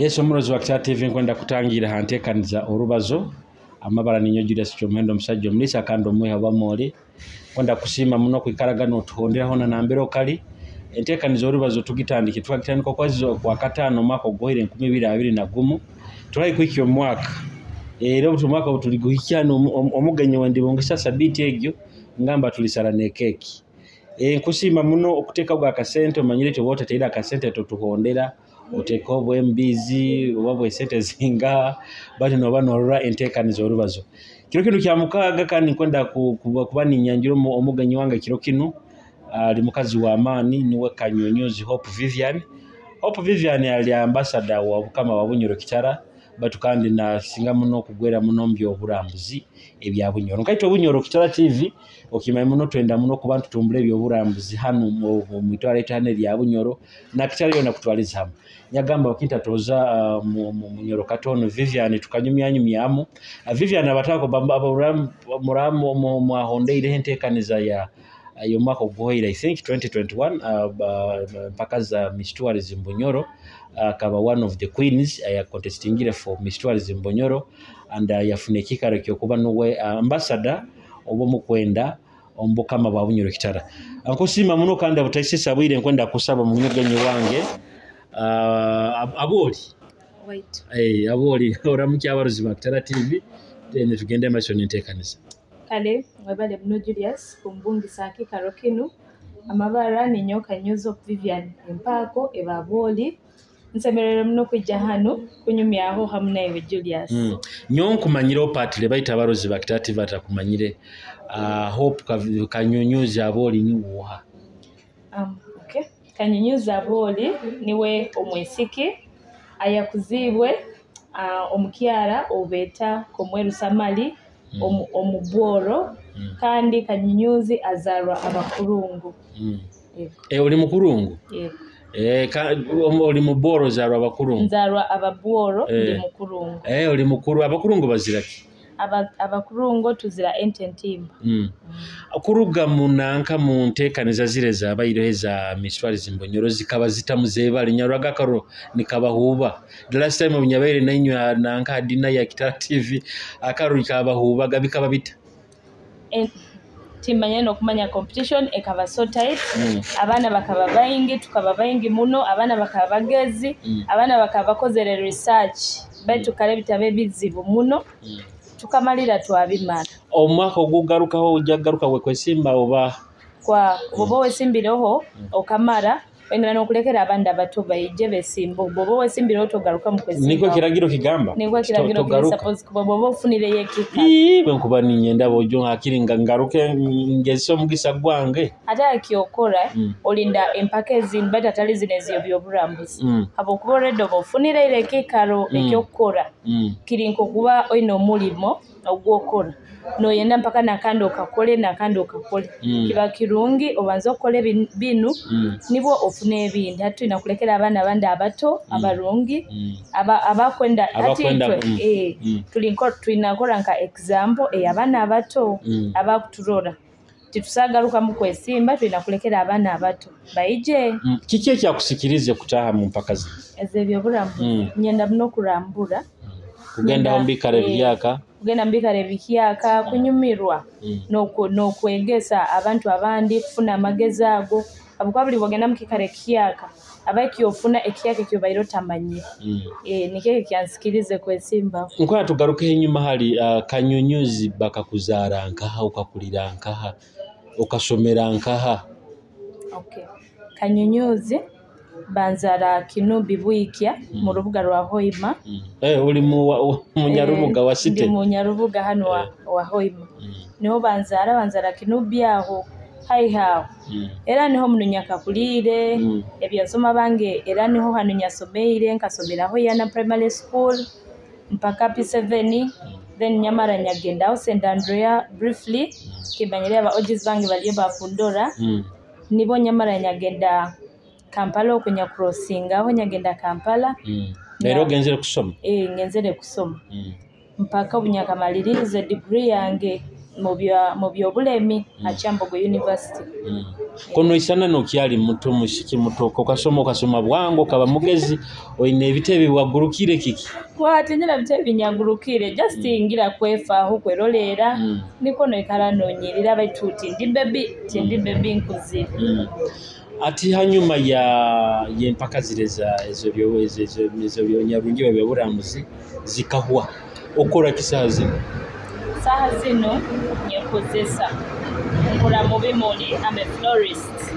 Yesu omurozi wa Kitara TV, nkwenda kutangira ha nteekaniza orubazo. Amabara ninyo Julius Kyomuhendo, omusajja omulisa kandi omwiha bwamori. Nkwenda kusiima muno kwikaraga notuhonderaho na nambere okali. Enteekaniza orubazo tugitandike, tukagitandika okwezi kwa kataano omwaka oguhoire 2021. Turahi kuhikya omwaka era obu omwaka obu tuli guhikya, omugenyi wendibungisa sabiiti egyo ngamba tulisara n'ekeeki. Nkusiima muno okuteekaho akasente. Omanyire oti oba otateire akasente totuhondera. Oteekaho obwembizi oba bwesente zingaha, bati noba norora enteekaniza orubazo kiro kinu kya mukaaga. Kandi nkwenda kuba ninyanjura omugenyi wange kiro kinu. Ali mukazi w'amaani, niwe Kanyunyuzi Hope Vivian. Hope Vivian ali ambassador wa Bukama wa Bunyoro Kitara, batu kandi nasinga muno okugwera muno mu by'oburambuzi ebya Bunyoro. Nkaitwe Bunyoro Kitara TV, okimanyi muno twenda muno kuba ntutumbula ebyoburambuzi hanu mwitwaro lyaitu hanu erya Bunyoro na Kitara yona kutwaliza hamu. Nyagamba bakinta toza Munyoro katono Vivian tukanyumyanyumyamu. Vivian, abatako mwahondeireho enteekaniza ya y'omwaka oguhoire, I think 2021, mpaka za Miss Tourism Bunyoro. Akaba one of the queens ayacontestingire for Miss Tourism Bunyoro and yafuna ekiikaro ekyokuba nuwe ambassador oba omukwenda omu Bukama bwa Bunyoro Kitara. Nkusiima muno kandi abutaisisa bwire, nkwenda kusaba omunyegenyi wange Abooli. Wait. Hey, Abooli, oramukya abarozi ba Kitara TV, then tugende maiso n'enteekaniza. Kale mwebale muno Julius kumbungisa akikaro kinu. Amabara ninyo Kanyunyuzi Vivian Empaako eba Booli. Nsemerere muno kwijja hanu kunyumyaho hamu naiwe, Julius. Nyowe nkumanyireho patire, baitu abarozi ba Kitara TV atakumanyire. Hope Kanyunyuzi Abooli niwoha? Okay. Kanyunyuzi Abooli niwe omwisiki ayakuziibwe omukyara obeeta Komweru Samali omubworo kandi Kanyunyuzi azarwa abakurungu. Yego. Oli mukurungu? Yego. Oli mubworo, ozarwa abakurungu? Nzarwa ababworo, ndi mukurungu. Oli mukuru. Abakurungu bazira ki? Abakurungo tuzira ente entimba. Kuruga munanka mu nteekaniza zire zabaireho eza Miss Tourism Bunyoro, zikaba zitamuzeebale nyarwaga akaro nikabahuuba. The last time obunyabaire nainywe nanka dinner ya Kitara TV, akaro kabahuubaga, bikaba bita? Timanye n'okumanya, competition ekaba so tight. Abaana bakaba baingi, tukaba baingi muno, abaana bakaba bagezi, abaana bakaba bakozere research, baitu kale bitaba ebizibu muno, tukamalira twabimara. Omwaka ogugarukaho ojja kugaruka wekwesimba oba? Kwa bwoba wesimbireho okamara, oyina n'okulekera abandi abato baije besimba. Bwoba wesimbireho togaruka mu Nikwo kwesimbaho. Kiragiro kigamba. Nikwo kiragiro kiri. Togaruka. Suppose kuba bwoba ofunireyo ekika. Ii, bwe nkuba ninyenda bojo hakiri nga ngaruke ngezese omugisa gwange. Ate akyokora olinda empaka ezindi, baitu atali zino eziyo by'oburambuzi, habwokuba already oba ofunireire ekikaro ekyokukora. Kiri nkokuba oyina omulimo ogwokora, noyenda mpaka nakandi okakole, nakandi okakole. Kiba kirungi obanze okukora binu nibwo ofune ebindi. Hati tulina kulekera abaana abandi abato abarungi abakwenda hati Abakwenda, itwe tulina kukora nka example ey'abaana abato abakuturora. Titusagarukamu kwesimba, tulina kulekera abaana abato baije. Kiki ekyakusikirize kutaaha mu mpaka zino? Ez'ebyoburambuzi? Nyenda muno kurambura. Kugenda Nyenda, mu bikaro ebihyaka. Kugenda mu bikaro ebihyaka, kunyumirwa n'okwegesa abantu abandi, kufuna amagezi ago, habwokuba buli bwogenda mu kikaro ekihyaka aba ekyofuna ekihyaka ekyobaire otamanyire. Nikyo ekyo kyansikirize kwesimbaho. Nkwara tugarukeho enyuma hali Kanyunyuzi, bakakuzaara nkaha, okakulira nkaha, okasomera nkaha? Okay. Kanyunyuzi banzara Kinubi Bwikya mu rubuga rwa Hoima. Oli munyarubuga wa Ndi city? Munyarubuga hanu wa Hoima. Niho banzara, banzara Kinubi aho haihi aho. Era niho muno nyakakuliire, ebyensoma bange era niho hanu nyasomeire, nkasomeraho Yana Primary School mpaka P7, then nyamara nyagendaho St Andrea briefly, kimanyire aba OGs bange baliyo bakundora. Nibo nyamara nyagenda Kampala, oku nyacrossingaho nyagenda Kampala. Era ogenzere kusoma? Ngenzere kusoma mpaka obu nyakamalirize degree yange. Mu byobulemi ha Kyambogo University. Konoisana nokyali muto, mushiki muto, okasoma, okasoma bwangu, okaba mugezi, oine ebitebe wagurukire kiki? Kwate nyina bitebe binyagurukire, just ngira kwefaaho, kweroleera. Niko noikara nonyirira, baitu tindi baby, tindi baby, nkuzire. Ati hanyuma ya yempaka zire za ezo ezo byonyarungi bya burambuzi zikahwa, okora kisaha zino? Saaha zino nyekozesa, nkora mu bimuli, am a florist.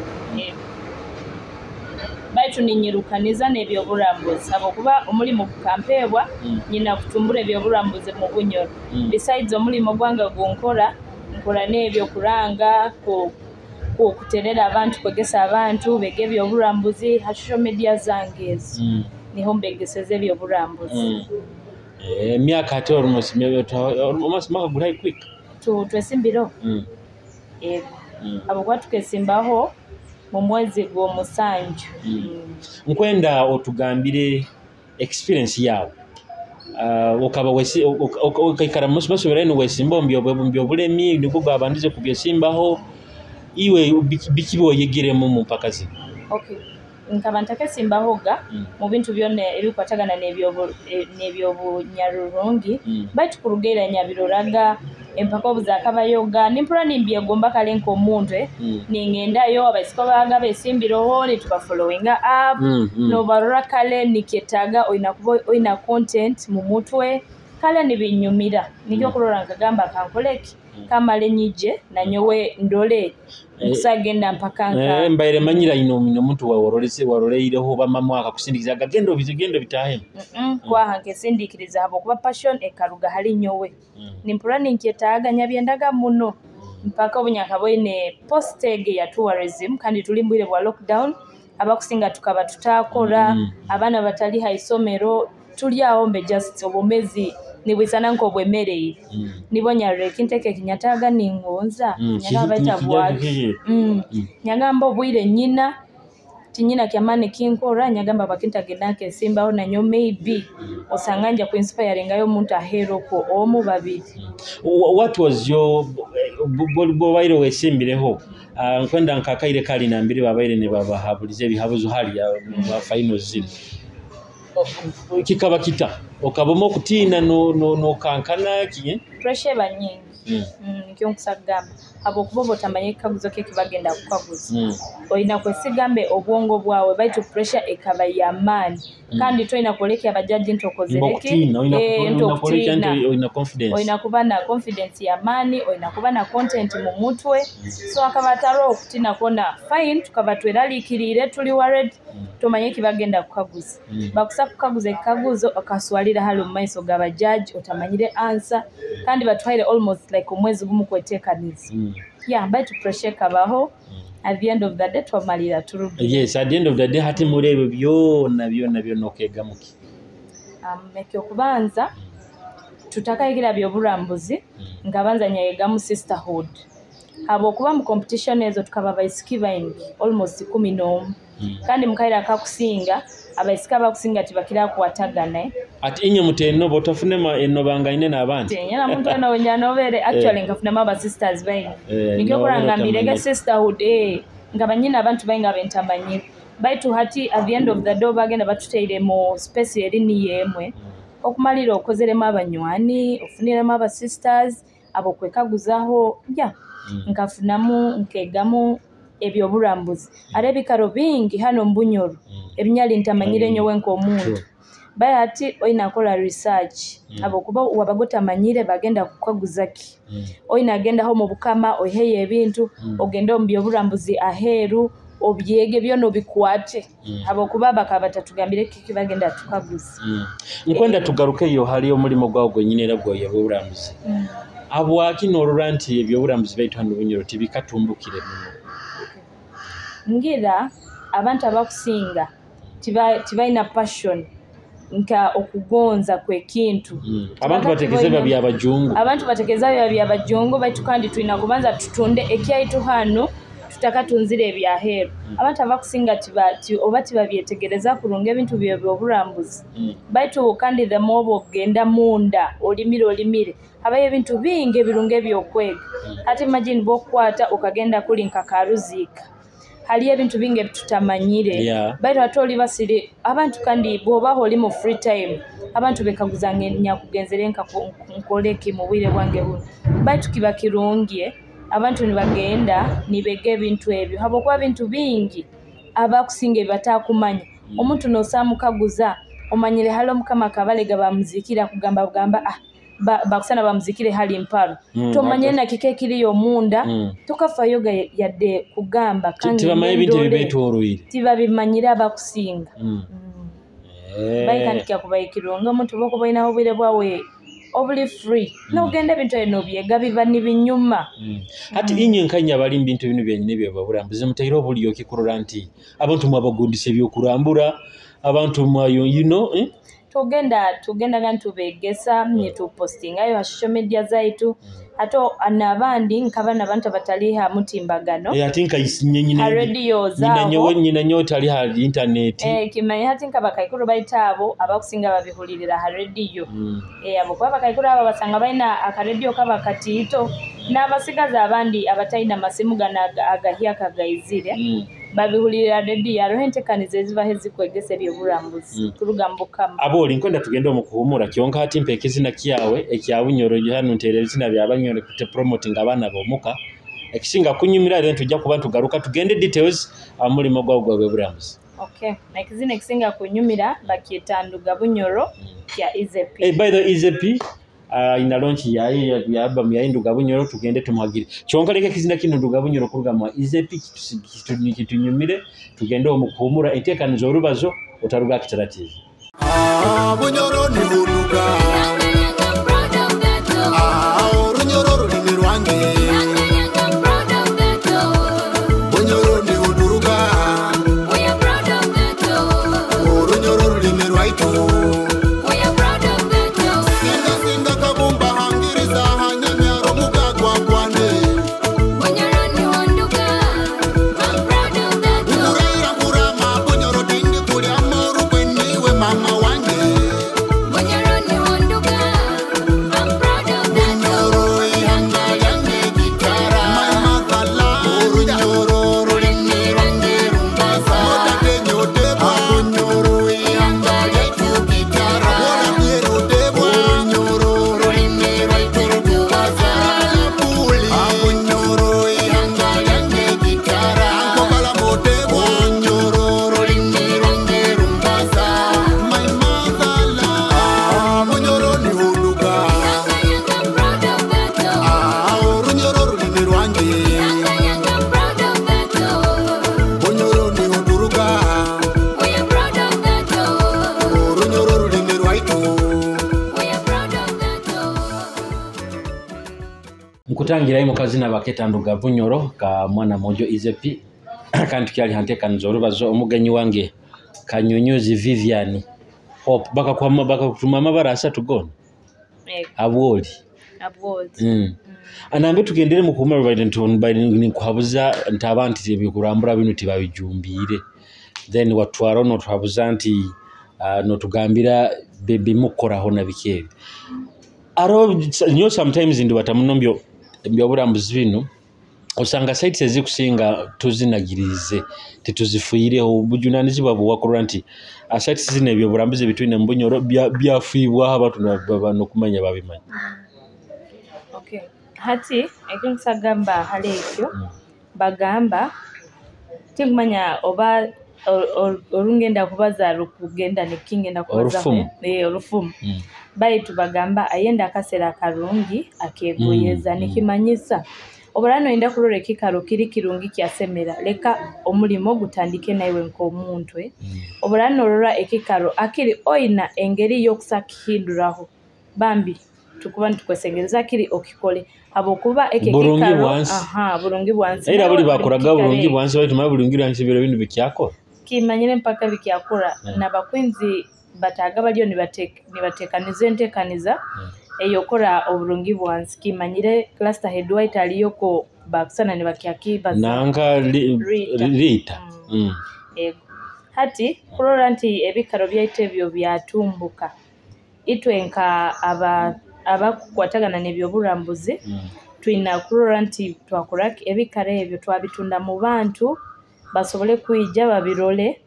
Baitu ninyirukaniza n'ebyoburambuzi habwokuba omulimu gukampeebwa nyina kutumbura ebyoburambuzi mu Bunyoro. Besides omulimo gwange gunkora, nkora n'ebyokuranga, kuterera abantu, kwegesa abantu bege ebyoburambuzi ha social media zange ezo. Niho mbegeseza ebyoburambuzi. Emyaka ate almost almost mwaka guli quick. Twesimbiro. Ego. Habwokuba tukesimbaho mu mwezi gw'omusanju. Nkwenda otugambire experience yawe. Okaba okaikara basubirayo niwesimba omu byobulemi, nibwo gwabandize kubyesimbaho iwe, biki byoyegiremu mu mpaka zino? Okay, nkaba ntakesimbahoga mu bintu byonna ebikwatagana n'ebyobunyarurungi. Baitu kurugaira nyabiroraga empaka obu zakabayoga, nimpura nimbyegomba kale nk'omuntu. Ningendayo, abaisiko baga besimbireho, nitubafollowinga up. Nobarora kale nikyetaaga oina kuba oina content mu mutwe, kale nibinyumira, nikyo kurora nkagamba kankoleki, kamale nyije nanyowe ndole nkusagenda mpaka nka. Mbaire manyira ino omuntu waworolese waroleireho bamamu akakusindikiza genda obize, genda bitahemu. Kwaha nkesindikiriza habwokuba passion ekaruga hali nyowe. Nimpura ninkyetaaga, nyabyendaga muno mpaka obunyakaboine post ege ya tourism, kandi tuli mbwire bwa lockdown, abakusinga tukaba tutakora. Abaana batali ha isomero, tuli aho mbe just obwomezi nibwisana nk'obwemereire. Nibo nyarura ekintu eki ekinyataaga ningonza. Nyagamba baita bwaki. Nyagamba obwire nyina tinyina kyamaani kinkora, nyagamba bakintagenda nkesimbaho nanyo, maybe osanga nja kuinspiringayo omuntu aheeru okwo omu babiri. What was your bwobaire wesimbireho? Nkwenda nkakaire kali nambiri babaire ne babahabuliza ebihabuzo hali mu finals zino, kikaba kita? Okaboma okutiina nokankana ki? Pressure eba nyingi. Nikyo nkusa kugamba, habwokuba oba otamanya ekikaguzo ke kibagenda kukaguza. Olina kwesigambe obwongo bwawe, baitu pressure ekaba yamaani. Kandi tolina kwoleka abajaji nti okozere ki. Ng'okutiina olina Nti olina kwoleka nti okutiina. Olina confidence. Olina kuba na confidence yamaani, olina kuba na content mu mutwe, so akaba ataliwo okutiina kwona. Fine, tukaba tweraliikiriire, tuli worried, tomanye ekibagenda kukaguza. Bakusa kukaguza ekikaguzo, okaswalira hali omu maiso g'abajaji otamanyire answer, kandi batuhaire almost like omwezi gumu kweteekaniza. Yeah, baitu pressure ekabaho. At the end of the day twamalira turugire. Yes, at the end of the day, hati muri ebyo byona byona byona okegamuki? Ekyokubanza, tutakayigira byoburambuzi, nkabanza nyayegamu sisterhood, habwokuba mu competition ezo tukaba abaisiki baingi, almost 11. Kandi mukaire akakusinga abaisiki abakusinga tibakira kukwatagana. Ati inye muteno botafunema enobangaine n'abandi? Nyina muntu wena wenyanovere actually nkafunamu aba sisters baingi. Nikyo Nobere kurangambirege otamanyire. Sisterhood, nga banyina abantu baingi abentamanyire, baitu hati at the end of the day bagenda batuteire mu space eri niyo emwe, okumalira okozeremu abanywani, ofuniremu aba sisters abo kwekaguzaho ya. Nkafunamu, nkegamu ebyoburambuzi, ari ebikaro bingi hano mu Bunyoro ebinyali ntamanyire nyowe nk'omuntu. Baye hati oyina kola research, habwokuba wabaga otamanyire bagenda kukaguza ki. Oyina agendaho mu bukama oiheyo ebintu. Ogende omu byoburambuzi aheeru obyege byona obikwate, habwokuba bakaba batatugambire kiki bagenda tukaguza. Nkwenda tugarukeyo hali omulimo gwawe gwenyini era gwoyo ebyoburambuzi. Habwaki norora nti ebyoburambuzi baitu hano Bunyoro tibikatumbukire muno? Ngira abantu abakusinga tibalina passion nka okugonza kwekintu. Abantu batekereza biba byabajungu. Abantu batekereza biba byabajungu, baitu kandi tulina kubanza tutunde ekyaitu hano. Tutakatunzire ebyaheeru. Abantu abakusinga oba tibabyetegereza kurungi ebintu by'oburambuzi. Baitu kandi the more bw'okugenda munda olimire habayo ebintu bingi ebirungi ebyokwega. Hati imagine bw'okukwata okagenda kuli nka Karuziika, haliyo ebintu bingi ebitutamanyire. Baitu hati oli basiri abantu, kandi bw'obaho oli mu free time, abantu bekaguza nyakugenzere nka nkoleki mu bwire bwange buno. Baitu kiba kirungi abantu nibagenda nibega ebintu ebyo, habwokuba bintu bingi abakusinga ebibatakumanya. Omuntu nosamukaguza omanyire hali Omukama Kabalega bamuzikira, kugamba kugamba bakusana bamuzikire hali Mparo. Tomanyire na kika ekiriyo omunda. Tokafayo yadde kugamba kandi tibamanye ebintu ebibetoroire, tibabimanyire abakusinga. Bayi kandi kyakuba ekirungi omuntu bwokuba olinaho obwire bwawe obuli free, nogenda ebintu ebyo nobyega, biba nibinyuma. Hati inywe nkanya bali mu bintu bino byenyini ebyoburambuzi, muteire obulyoki kurora nti abantu mwabagundisa ebyokurambura, abantu mwayo you know, eh? Tugendaga ntubegesa, nitupostingayo ha social media zaitu. Ate n'abandi nkabana abantu abatali ha mutimbagano, ate nka ha radio zaabo, nyina nyowe tali ha internet. Kimanye hati nk'abakaikuru baitu abo abakusinga babihulirira ha radio. Abo kuba abakaikuru abo basanga balina akarediyo kaba katiito, n'abasigazi abandi abatalina masimu gano agahyaka gaizire, babihulirira rediyo. Hariho entekaniza ezibaho ezikwegesa ebyoburambuzi kuruga mu Bukama. Aboli nkwenda tugende omu kuhumura, kyonka hati mpa ekizina kyawe ekya Bunyoro. Hanu nteera ebizina bya Banyoro kute promoting abaana b'omuka ekisinga kunyumira, then tujja kuba tugaruka tugende details amulimo gwawe gwa burambuzi. Okay, ekizina ekisinga kunyumira bakyeta Nduga Bunyoro kya Easy P. Hey, by the way, Easy P ina launch ya album ya Nduga Bunyoro, tugende tumuhagire. Kyonka leka ekizina kino Nduga Bunyoro kuruga mu Easy P kitunyumire, tugende omu kuhumura enteekanizo orubazo otaruga Kitara TV. Ah, Bunyoro ni hunuga. Ah, Orunyoro rulimi rwange. Bunyoro ni huduruga. Orunyoro rulimi rwaitu. Singa singa kabumba hangiriza hanyamyaro mugagwa gwane. Nkuraira kurama Bunyoro tindi kulya moru kweniwe mama wange. Bunyoro ihanga lyange Kitara. My motherland. Orunyoro rulimi rwange rumbaza. Motate nyotebwa. Bunyoro ihanga lyaitu Kitara. Wona byerotebwa. Orunyoro rulimi rwaitu rukubaza. Puli. Bunyoro ihanga lyange Kitara. Ankobala motebwa. Orunyoro rulimi rwange rumbaza. My motherland. Ah, Bunyoro ni hunuga. Ah, Orunyoro rulimi rwange. Bunyoro ni huduruga. Orunyoro rulimi rwaitu. Nkutangirayo mukazina baketa Nduga Bunyoro ka mwana mojo Easy P, kandi tukyali hanteekaniza orubazo. Omugenyi wange Kanyunyuzi Vivian Hope, bakakwama bakakutuma amabara asatu gona. Abwoli. Abwoli. Anambe tugendere mu kuhumura baide nikuhabuza nti abantu ebyokurambura bino tibabijumbiire, then watwara notuhabuza nti notugambira bimukoraho na biki ebyo. Aro nyo sometimes ndi batamuno mbyo ebyoburambuzi bino osanga sites ezikusinga tuzinagirize, tetuzifuireho obujunanizibwa bwewakorwa nti sites zino ebyoburambuzi ebitwine mu Bunyoro byafiibwaho abantu nokumanya babimanya. Okay. Hati ekinkusagamba hali ekyo, bagamba tinkumanya oba orungenda kubaza rukugenda nikingenda kubaza. Orufumu. Orufumu. Baitu bagamba ayenda akasera akarungi akegoyeza. Nikimanyisa obura noyenda kurora ekikaro kiri kirungi kyasemera, leka omulimo gutandike naiwe nk'omuntu. Obura norora ekikaro akiri oina engeri y'okusakihinduraho, bambi tukuba nitukwesengereza kiri okikole, habwokuba eki Burungi ekikaro bwansi. Aha, burungi bwansi. Era buli Nawe bakoraga buli burungi kikaro bwansi, baitu mara burungi bwansi biro binu bikyakora. Kimanyire mpaka bikyakora. Nabakwinzi bataga baliyo nibatekaniza entekaniza eyokora oburungi bwansi. Kimanyire cluster head white aliyoko. Bakusana nibakyakibaza Nanka Rita. Rita. Ego hati kurora nti ebikaro byaitu ebyo byatumbuka, itwe nka abakukwatagana n'ebyoburambuzi twina kurora nti twakora ebikaro ebyo twabitunda mu bantu basobole kwija babirole.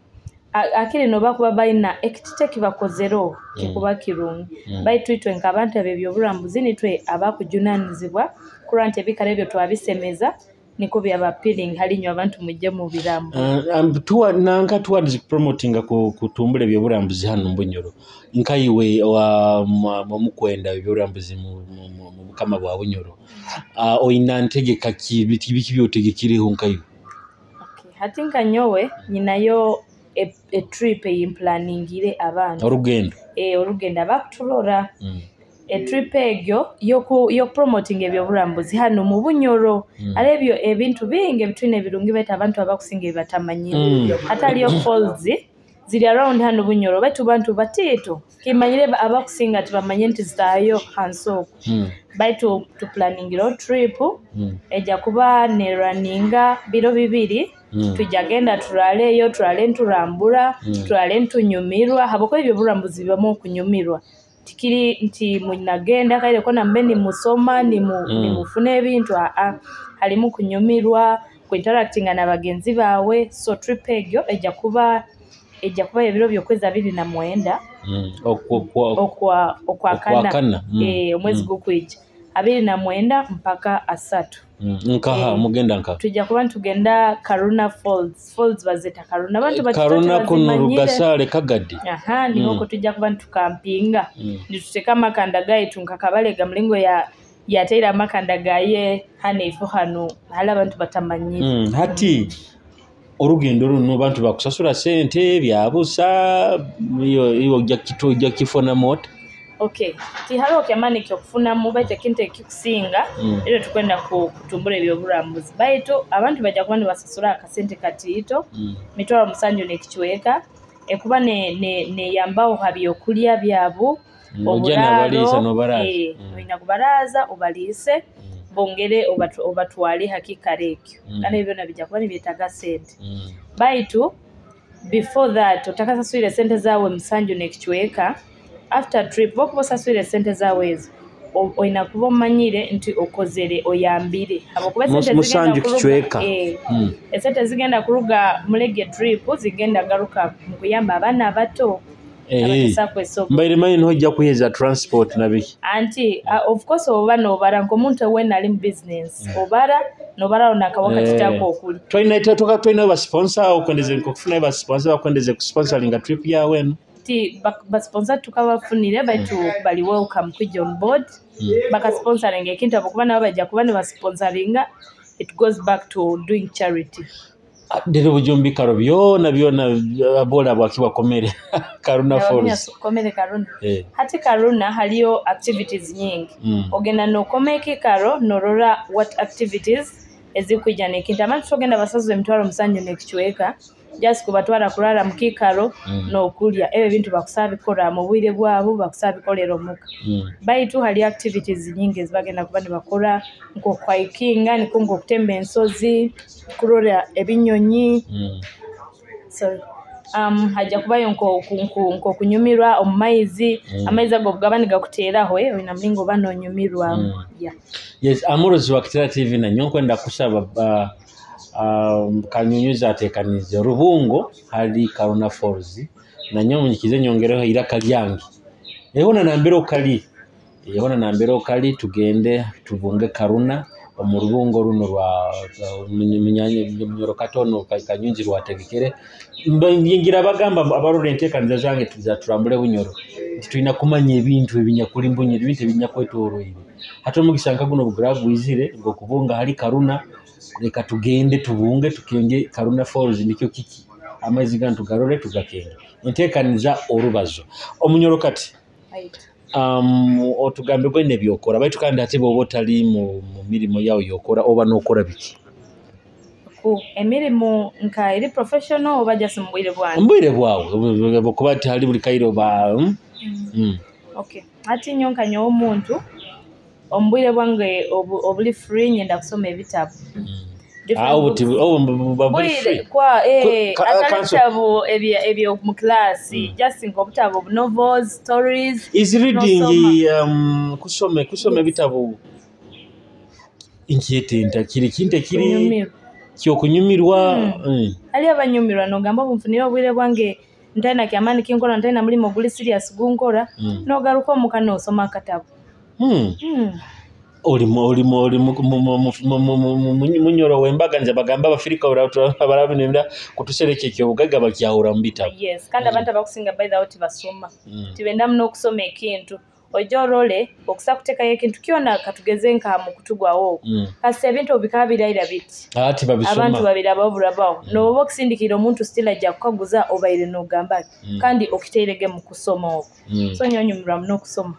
Akiri noba kuba balina ekitite kibakozereho kikuba kirungi, baitu itwe nk'abantu ab'ebyoburambuzi nitwe abakujunanizibwa kurora nti ebikaro ebyo twabisemeza niko byaba appealing hali inywe abantu mujje mu birambo. Nanka tuwadize kupromotinga kutumbula ebyoburambuzi hano mu Bunyoro, nkaiwe omukwenda ebyoburambuzi mu bukama bwa Bunyoro, oina ntegeka ki, biki byotegekireho nkaiwe? Okay. Hati nka nyowe nyinayo etrip eyimpulaningire abantu. Orugendo. Orugendo abakuturora. Etrip egyo yokupromotinga ebyoburambuzi hano mu Bunyoro. Ari ebyo ebintu bingi ebitwine ebirungi baitu abantu abakusinga ebibatamanyire. Hataliyo falls ziri around hano Bunyoro baitu bantu batiito kimanyire abakusinga tibamanye nti zitayo hansi okwo. Baitu tuplaningira trip ejja kuba neraninga biro 2. Tujja genda turaleyo, turale nturambura, turale ntunyumirwa habwokuba ebyoburambuzi bibamu okunyumirwa. Tikiri nti munagenda kaire kona mbe nimusoma nimufuna ebintu, aa halimu kunyumirwa, kuinteractinga na bagenzi bawe. So trip egyo ejja kuba ebiro by'okwezi 29 okwakana. Omwezi gukwija 29 mpaka 3. Nkaha mugenda nka tujja kuba ntugenda Karuna Falls. Falls bazeta Karuna, abantu Karuna kuno Rugasale Kagadi. Aha, niho tujja kuba ntukampinga. Nituteka amakanda gaitu nkakabalega mulingo ya yateira amakanda gaye hano ifo hano hali abantu batamanyire. Hati orugendo runo bantu bakusasura sente byabusa iyo ojja kifona moto. Okay, tihariho kyamaani kyokufunamu baitu ekintu ekikusinga era tukwenda kutumbura ebyoburambuzi baitu abantu bajja kuba nibasasura akasente katiito 700 n'ekicweka ekuba neyambaho ha byokulya byabu oburaaro, olina kubaraza obaliise bongere obatwale hakikaro ekyo kandi ebyo byona bijja kuba nibyetaaga sente. Baitu before that otakasaswire sente zaawe 7 n'ekicweka. After trip bokuba osaswire sente zaawe ezo olina kuba omanyire nti okozere oyambire habwokuba esente zigenda kuruga mulege trip zigenda garuka mu kuyamba abaana abato. Mbaire manyi nojja kuheza transport na biki. Anti of course oba nobara nk'omuntu wena ali mu business obara nobara onakawaka kitako okuli. Twina ba sponsor okwendeze nkokufuna ba sponsor bakwendeze kusponsoringa trip yawe eno. Ti basponsor tukabafunire baitu bali welcome kwijja on board bakasponsoringa ekintu abakuba nabo bajja kuba nibasponsoringa, it goes back to doing charity. Ndero bujumbi karo byona byona abola bwakibakomere Karuna Falls. Komere Karuna. Hati Karuna haliyo activities nyingi. Ogenda nokoma ekikaro norora what activities ezikwijja n'ekintu. Abantu togenda basazo 700 n'ekicweka just kubatwara kurara mu kikaro n'okulya ebyo ebintu bakusabikora mu bwire bwabo bakusabikolera omuka. Baitu hali activities nyingi ezibagenda kuba nibakora nk'okwayikinga niko nk'okutemba ensozi kurora ebinyonyi. Sorry. Hajja kubayo nk'okunyumirwa omu maizi. Amaizi ago gaba nigakuteeraho olina mulingo oba n'onyumirwa. Yes, amurozi wa Kitara TV na nyowe nkwenda kusaba Kanyunyuzi atekanize Rubungo hali Karuna Falls na nyowe munyikize nyongereho iraka lyange. Ehona nambere okali tugende tubunge Karuna omu Rubungo runo rwa Munyoro katono Kanyunzi rwategekere. Ngira bagamba abarora enteekaniza zange tuzaturambule Bunyoro nti tulina kumanya ebintu ebinyakuli Bunyoro, ebintu ebinyakwetooroire. Hati omugisa nka guno guragwizire ng'okubunga hali Karuna, leka tugende tubunge tukenge Karuna Falls nikyo kiki amaizi gano tugarore tugakenge. Enteekaniza orubazo Omunyoro kati otugambe gwene byokora baitu kandi ate bw'oba otali mu mirimu yawe yokora oba n'okora biki? Emirimu nka eri professional oba just mu bwire bwange? Mu bwire bwawe okuba nti hali buli kaire oba Okay. Hati nyo nka nyowe omuntu Omu bwire bwange obuli free nyenda kusoma ebitabo. Different Awo books. Buba buli Bwire free. Kwa atali bitabo ebyo mu class, just nk'obutabo bu novels, stories. Is reading Nosoma. Kusoma ebitabo nkyetenta kiri kintu ekiri Kunyumirwa. kyokunyumirwa. Hali abanyumirwa nogamba obu nfunire obwire bwange ntalina kyamaani kinkora, ntalina mulimo guli serious gunkora, nogaruka omuka nosoma akatabo. Oli munyoro w'embaga nze bagamba Abafirika barabinenda kutusereka ekyobugagga bakyahura mu bitabo. Yes, kandi abantu abakusinga, by the way, tibasoma. Tibenda muno okusoma ekintu. Ojja orole okusa kuteekayo ekintu kyona, katugeze nka mukutu gwawe ogwo, kasita ebintu obikaba biraira biti, ati babisoma. Abantu babirabaho burabaho. Noba okusindikira omuntu, still ajja kukaguza obaire nogamba ki, kandi okiteirege mu kusoma okwo. So nyowe nyumirwa muno okusoma.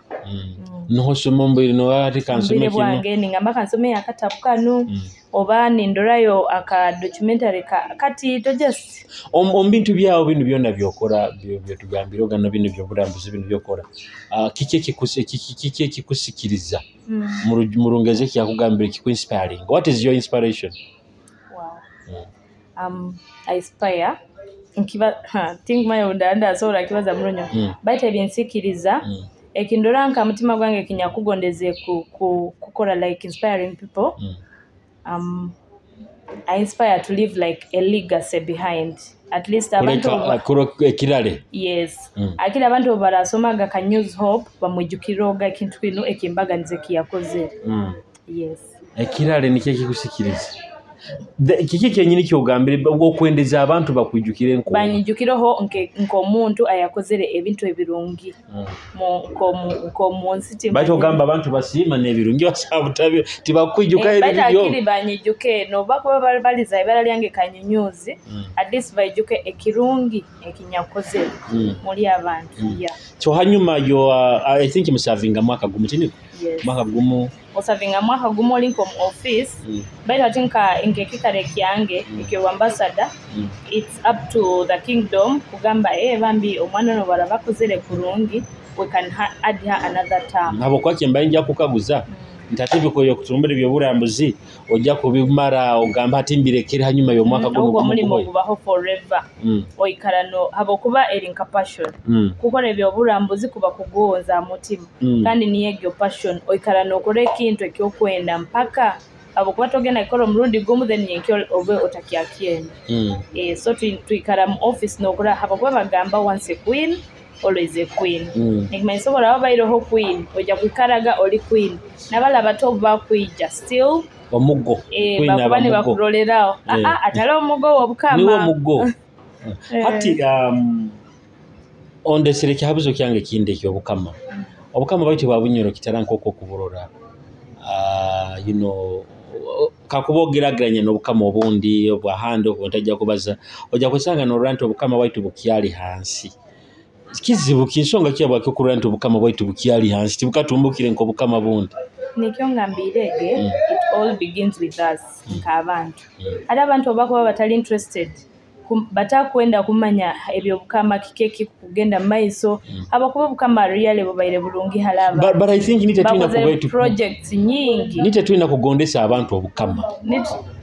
Nohosoma omubiri noati kansome Obwire kino. bwange ningamba kansome akatabu kanu oba nindorayo aka documentary katito just. Omu bintu byawo bino byonna byokora, byotugambire ogano bino byobulambuzi bino byokora, kiki ekikusikiriza? Mu Lungereza ekyakugambire kikuinspiring, what is your inspiration? Wow. I inspire nkiba ha, tinkumanya obundanda asobola kibaza mulunyo, baitu ebinsikiriza ekindora nka mutima gwange kinyakugondeze kukora like inspiring people. I inspire to leave like a legacy behind, at least abantu Kuleka ekirale. Yes. Akiri abantu obu barasomaga ka News Hope bamwijukiroga ekintu kinu ekimbaganize kiyakozere. Yes. Ekirale nikyo ekikusikiriza. Kiki kyenyini kyogambire okwendeza abantu bakwijukire nko? Banyijukireho nk'omuntu ayakozere ebintu ebirungi nk'omu nsi. Baitu ogamba abantu basiima n'ebirungi basabutabi tibakwijuka Baitu ebibyo. akiri banyijuke noba kuba baliza ibara lyange Kanyunyuzi, at least baijuke ekirungi ekinyakozere muri abantu, yeah. So hanyuma yo I think musavinga mwaka gumu, tiniko? Yes. Mwaka gumu. Osavinga mwaka gumu oli nk'omu office, baitu ati nka nk'ekikare kyange ekyo ambassador, it's up to the kingdom kugamba, bambi omwana ono bara bakozere kurungi, we can add her another term. Habwokuba kyembaye nja kukaguza nti ate ebikoyo okutumbula ebyobulambuzi ojja kubimara ogamba ati mbirekere hanyuma y'omwaka guno Ogwo gumu omulimu guhoye. Gubaho forever. Oikara no habwokuba eri nka passion. Kukora ebyobulambuzi kuba kugonza mutima, kandi niyo egyo passion oikara nokora ekintu ekyokwenda mpaka, habwokuba togenda kukora omurundi gumu then nyenkyo obe otakyakyenda. So twikara mu office nokora habwokuba bagamba once a queen, always a queen. Nikimanyisa obu baireho queen, ojja kwikaraga oli queen, nabala abato obu bakwija still Omuggo. Queen bakuba aba muggo. nibakuroleraho. Ah, atali omugo w'obukama. Niwo muggo. Hati ondesere ekihabuzo kyange kindi ekyobukama. Obukama bwaitu bwa Bunyoro kitara nk'okwo okuburora, kakuba ogerageranya n'obukama obundi obwahandi obwo ntajja kubaza, ojja kusanga norora nti obukama bwaitu bukyali hansi. Kizibu kinsonga ki bwaki okurora nti obukama bwaitu bukyali hansi, tibukatumbukire nk'obukama bundi? Nikyo ngambirege, it all begins with us nk'abantu. Ate abantu obakuba batali interested batakwenda kumanya ebyobukama kiki ekikugenda mu maiso, habwokuba obukama really bubaire bulungi halaba. But I think nite tulina Bakoze projects nyingi. Nite tulina kugondesa abantu obukama.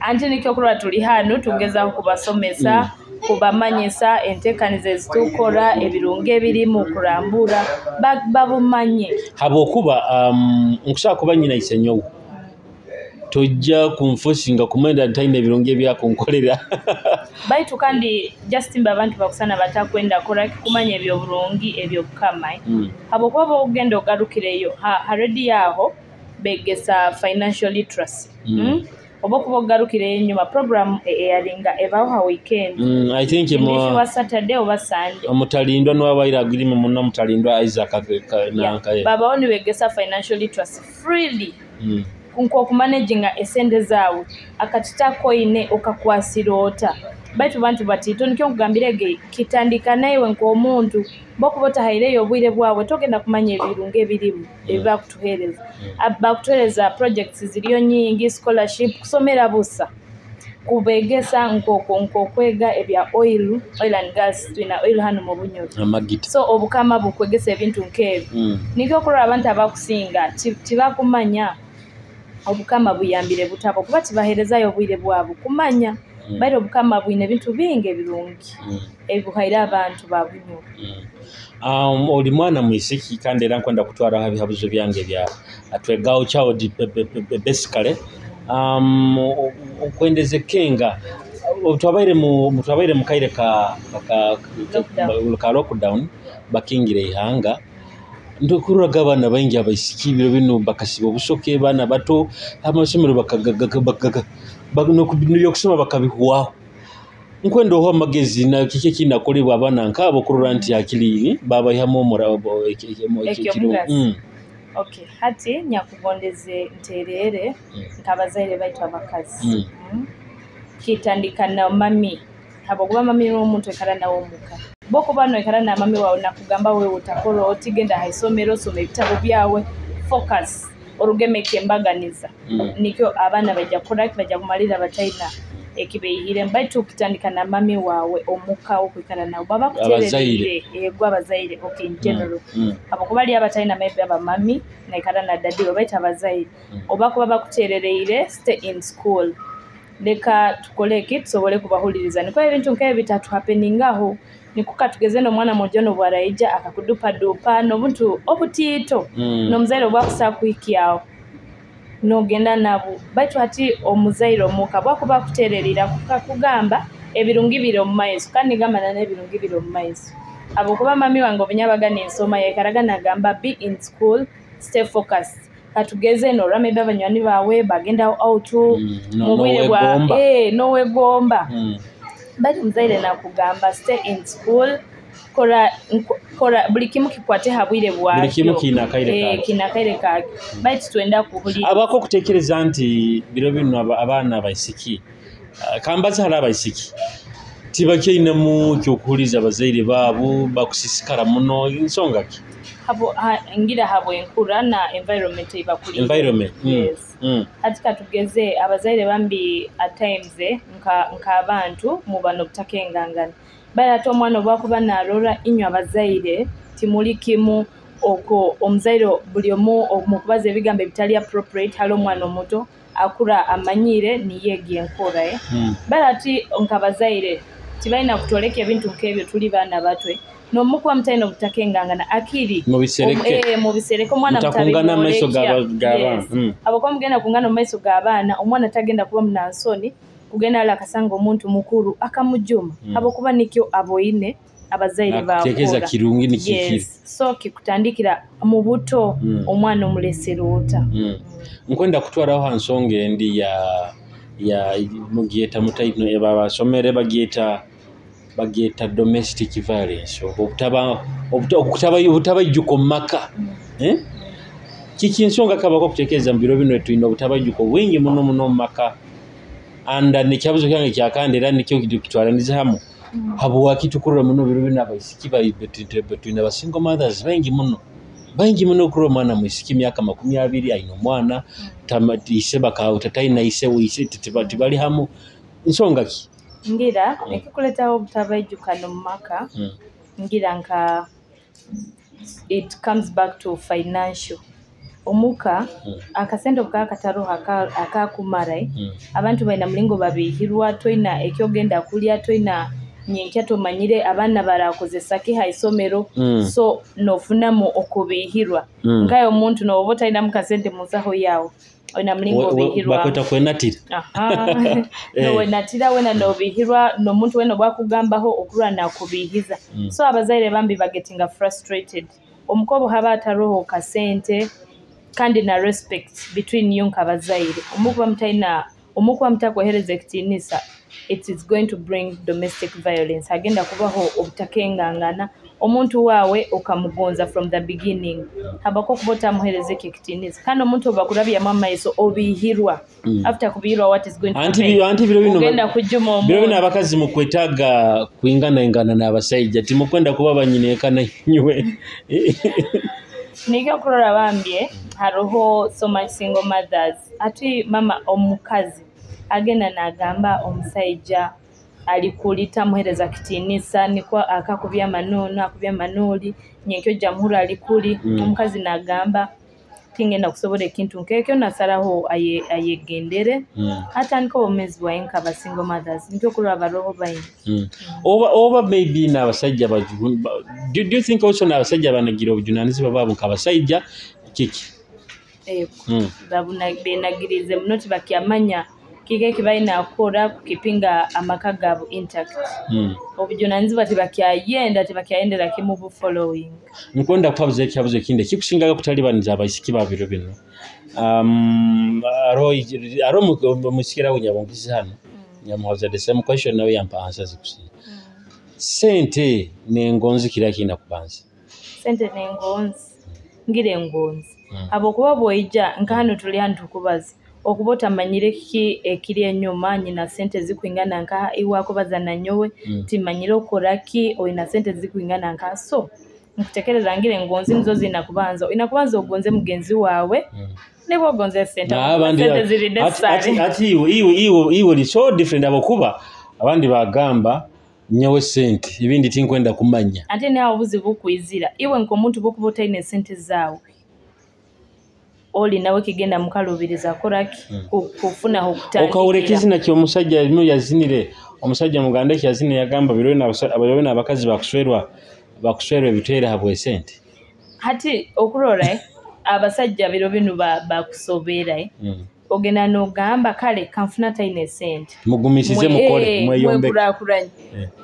Anti nikyo kurora tuli hanu tugezaho kubasomesa, kubamanyisa enteekaniza ezitukora, ebirungi ebirimu kurambura babumanye. Habwokuba nkusobola kuba nyina isenyowe, tojja kunfosinga kumwenda ntalina ebirungi ebyakunkolera. Baitu kandi just mbe abantu bakusana batakwenda kora kumanya ebyoburungi ebyobukama, habwokuba bwogenda ogarukireyo ha rediyo aho begesa financial literacy. Oba okuba ogarukireyo enyuma program eyaringa ebaho ha weekend. I think wa Saturday oba Sunday. Omutalindwa niwabaire agirimu muno Omutalindwa Isaac nanka. Babaho nibegesa financial literacy freely, nk'okumanaginga esente zaawe, akatita koine okakwasira ota. Baitu bantu batito nikyo nkugambirege kitandika naiwe nk'omuntu bokuba otahaireyo obwire bwawe togenda kumanya ebirungi ebirimu ebibakutuheereza. Bakutuheereza projects ziriyo nyingi, scholarship, kusomera busa. Kubegesa nkokwega ebya oil and gas, twina oil hano mu Bunyoro. Amagita. So obukama bukwegesa ebintu nk'ebyo. Nikyo okurora abantu abakusinga tibakumanya obukama buyambire butabo, kuba tibaherezayo obwire bwabo kumanya. Baire obukama bwine ebintu bingi ebirungi ebibuhaire abantu ba Bunyoro. Oli mwana mwisiki, kandi era nkwenda kutwaraho ebihabuzo byange bya twegaho child basically. Okwendeze kenga twabaire mu kaire ka lockdown, bakingira ihanga, ntukururaga abaana baingi abaisiki biro bino bakasiba obusoke, baana bato amasomero n'ebyokusoma bakabihwaho. Nkwenda oho amagezi na kiki ekinakolebwa abaana nk'abo kurora nti hakiri babaihamu ekyomugaso. Okay, hati nyakugondeze nterere nkabazaire baitu abakazi. Kitandika na mami, habwokuba mami ni omuntu ekara nawe omuka. Bokuba noikara na mami wawe nakugamba wewe utakora oti, genda haisomero, soma ebitabo byawe, focus, orugemeke embaganiza. Nikyo abaana bajja kukora, bajja kumalira bataina ekibeihire. Baitu ukitandika na mami wawe omuka okwikara nawe baba kutererire yego abazaire. Okay, in general habwokuba ali abataina maybe abamami naikara na dadi baita abazaire, oba kuba bakuterereire stay in school, leka tukoleke tusobole kubahuliriza. Niko ebintu nk'ebyo bitatu happeningaho, nikuka tugeze n'omwana mujono bwaraija akakudupadupa n'obuntu obutiito, n'omuzaire obwakusa kuhikyaho nogenda nabo. Baitu hati omuzaire omuka bwakuba kutererera kukakugamba ebirungi biri omu maiso, kandi gamba n'ebirungi biri omu maiso. Habwokuba mami wange obunyabaga nensoma yaikaraga nagamba be in school, stay focused. Katugeze norora maybe abanywani bawe bagenda out mu bwire bwa nowegomba. Baitu omuzaire nakugamba stay in school, kora buli kimu kikwate ha bwire bwakyo, buli kimu kina akaire kakyo, kina akaire kakyo. Baitu twenda kuhulira abako kutekereza nti biro bino abaana abaisiki kambaza hali abaisiki tibakyainemu kyokuhuliza abazaire baabo, bakusisikara muno, nsonga ki? Ngira habwe enkura na environment ebakulira. Environment. Yes. Hati katugeze abazaire bambi at times nk'abantu mubano butakengangana. Bali ate omwana obwakuba narora inywe abazaire timuli kimu, oko omuzaire buli omu omukubaza ebigambo ebitali appropriate hali omwana omuto akura amanyire niyegi enkora. Bali ati nkabazaire tibalina kutoleka ebintu nk'ebyo, tuli baana batwe n'omukuba mutaina obutakengangana akiri mubisereke, mubisereke omwana mutakungana amaiso g'abaana. Habwokuba mugenda kungana mu maiso g'abaana, omwana tagenda kuba munansoni kugenda ala akasanga omuntu mukuru akamujuma, habwokuba nikyo aboine abazaire baakora kirungi nikikiri. Yes. So kikutandikira mu buto, omwana omulesera ota. Nkwenda kutwaraho ha nsonga endi ya mugyeta mutaino ebabasomere bagyeta domestic violence, obutabajuko mu maka. Kiki nsonga kabako kutekereza mu biro bino twina obutabajuko bwingi muno muno mu maka, anda nekyabuzo kyange kyakandi era nikyo kitwalaniriza hamu. Habwaki tukurora muno biro bino abaisiki twina ba single mothers baingi muno, baingi muno kurora omwana mwisiki myaka 20 aine omwana, ise bakawutataina ise ise tibali hamu, nsonga ki? Ngira ekikuletaho obutabaijukano mu maka, ngira nka it comes back to financial. Omuka akasente obukaba kataroho akakumara, abantu baina mulingo babihirwa, toina ekyogenda kulya, toina nyenkya tomanyire abaana barakozesa ki ha isomero, so nofunamu okubihirwa. Nkayo omuntu noba otalinamu kasente mu nsaho yawe, oina mulingo obihirwa. Bakweta kwenatira. Nowenatira wena nobihirwa, n'omuntu wena obwakugambaho okurwa nakubihiza. So abazaire bambi bagetinga frustrated. Omukobo haba ataroho kasente kandi na respect between you nkabazaire. Omukuba mutaina, omukuba mutakuhereza ekitinisa, it is going to bring domestic violence. Agenda kubaho obutakengangana, omuntu wawe okamugonza from the beginning, habako kuba otamuhereza ekitinisa. Kandi omuntu obakurabyamu amaiso obihirwa. After kubihirwa what is going to happen? Anti biro bino ogenda kujuma omuntu. Biro bino abakazi mukwetaga kuingana ingana n'abasaija, timukwenda kuba banyineka na inywe. Nikyo kurora bambye hariho so much single mothers. Ati mama omukazi Agenda n'agamba omusaija ali tamuheereza kitiinisa, nikwo akakubya amanuunu, akubya amanuuli, nyenkya ojja muhurra ali kuli. Omukazi n'agamba tingenda kusobora ekintu nk'ekyo, nasaraho ayegendere, atandike obwomeezi bwaye nk'aba single mothers, nikyo okurora baroho baingi. Oba maybe n'abasajja, do you think also n'abasajja banagira obujunaanizibwa bwabo nk'abasajja kiki? Ego, benagiriize muno, tibakyamanya kiki eki balina kukora kukipinga amaka gaabo intact. Obujunaanizibwa tibakyayenda, tibakyayendera kimu bu following. Nkwenda kuhabuza ekihabuzo ekindi ekikusingayo okutalibaniza abaisiki ba biro bino. Hariho omuisikira aho nyabongisi hano, nyamuhabuza the same question, nawe yampa answer zikusinga. Sente n'engonzi kira kiina kubanza? Sente n'engonzi, ngira engonzi. Habwokuba bw'oija nka hanu tuli hanu tukubaza, okuba otamanyire kiki ekiri enyuma, nyina sente zikwingana nkaha, iwe akubaza nanyowe, timanyire okora ki, oina sente zikwingana nkaha. So nkutekereza ngira engonzi nizo ziina kubanza. Oina kubanza ogonze mugenzi waawe, nibwo ogonze sente. Sente ziri necessary. Ati iwe oli so different, habwokuba abandi bagamba nyowe sente, ebindi tinkwenda kumanya. Ate nawe obuzibu bukwizira iwe nk'omuntu bwokuba otaine sente zaawe, oli nawe kigenda mukalubiriza koraki kufunaho okutandikira. Okahura ekizina ky'omusajja erimu yazinire, omusajja muganda eki yazinire, yagamba biro n'abakazi bakuswerwa ebiteere habw'esente. Hati okurora abasajja biro binu bakusobeera, ogenda n'ogamba kale kanfuna taine sente, mugumisize mukole mweyombeke, mwekurakuranye,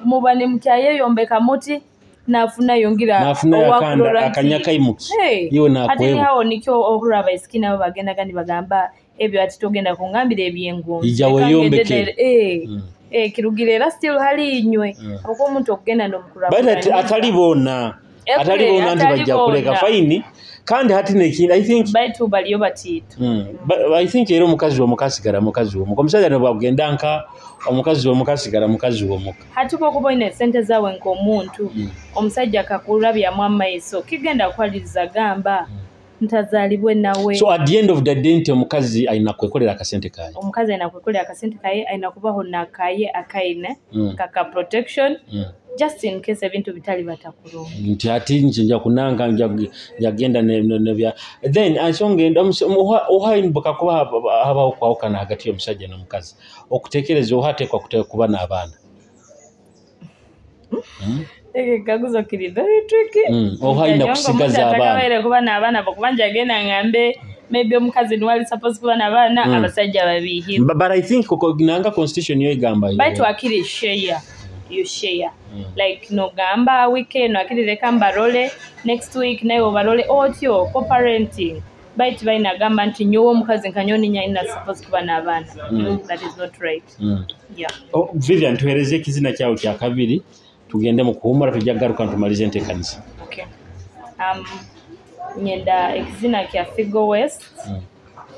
muba nimukyayeyombeka muti nafuna yongira nafuna akanda akanyaka imuki iwe nakwebo. Ate aho nikyo okurora abaisiki nabo bagendaga nibagamba ebyo, ati togenda kungambira ebyengonzi, ija weyombeke. Kirugire era still hali inywe, habwokuba omuntu okugenda n'omukura. But atali boona, atali boona nti bajja kuleka faini. Kandi hati nekindi I think baitu baliyo batiito. I think era omukazi w'omukasigara mukazi w'omuka, omusajja nebwagenda nka omukazi w'omukasigara mukazi w'omuka. Hati bwokuba oine sente zaawe nk'omuntu, omusajja akakurabyamu amaiso, kigenda kukwaliriza gamba ntazaalibwe nawe. So at the end of the day nti omukazi alina kwekolera akasente kaye. Omukazi alina kwekolera akasente kaye, alina kubaho nakaye akaine kaka protection, just in case ebintu bitali batakulungi. Nti ati nja kunanga njagenda nebya. Then ensonga oha bukakuba habaho kwawukana hagati y'omusajja n'omukazi, okutekereza oha ateekwa kuba n'abaana. Ekikaguzo kiri very tricky. Oha alina kusigaza abaana. Atakabaire kuba n'abaana, kuba njagenda ngambe maybe omukazi niwe ali supposed kuba n'abaana, abasajja babihirwe. But I think nanga constitution yo egamba. Baitu akiri share. You share. Like nogamba weekend akiri leka mbarole, next week naye obarole otyo co-parenting. Baitu balina gamba nti nyowe omukazi nkanyoni nyina supposed kuba n'abaana. That is not right. Yeah. Oh, Vivian, tuhereze ekizina kyawe kya kabiri tugende mu kuwummula, tujja kugaruka ntumalize enteekaniza. Okay. Nyenda ekizina kya Figo West